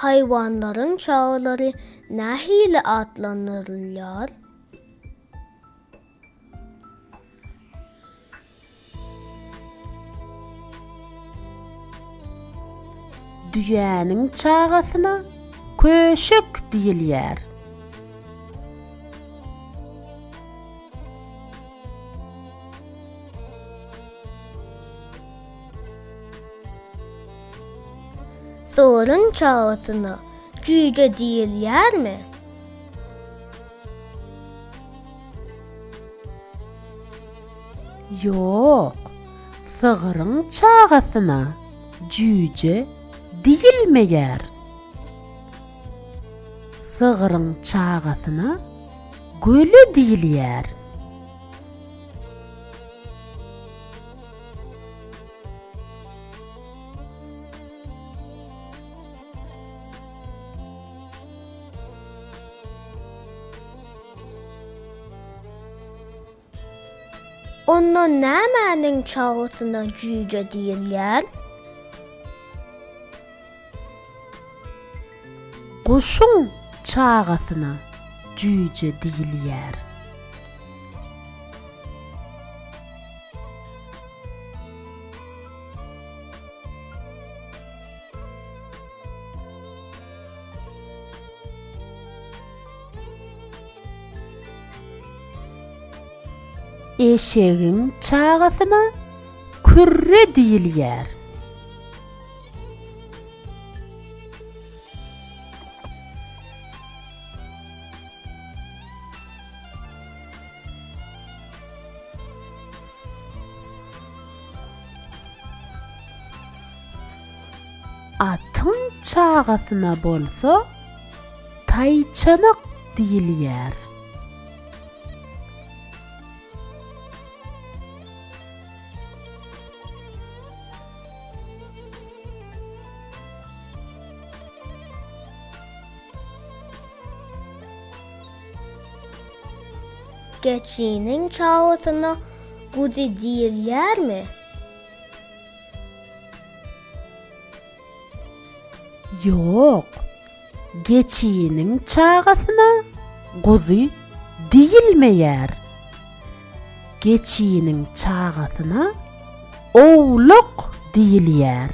Haýwanlaryň çagalary nähili atlandyrylýar? Düýäniň çagasyna köşek diýilýär. Sygryň çagasyna jüýje diýilýärmi? Ýok, sygryň çagasyna jüýje diýilmeýär. Sygryň çagasyna göle diýilýär. Onda nämäniň çagasyna jüýje diýilýär? Guşuň çagasyna jüýje diýilýär. Eşegiň çagasyna kürre diýilýär. Atyň çagasyna bolsa taýçanak diýilýär. Geçiniň çagasyna guzy diýilýärmi? Ýok, geçiniň çagasyna guzy diýilmeýär. Geçiniň çagasyna owlak diýilýär.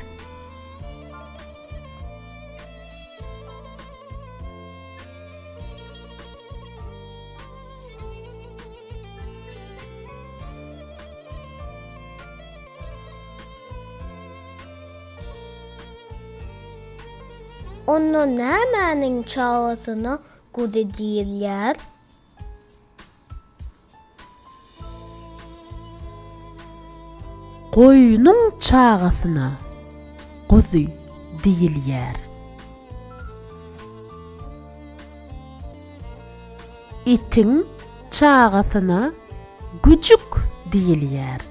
Onda nämäniň çagasyna guzy diýilýär? Goýnuň çagasyna guzy diýilýär. Itiň çagasyna güjük diýilýär.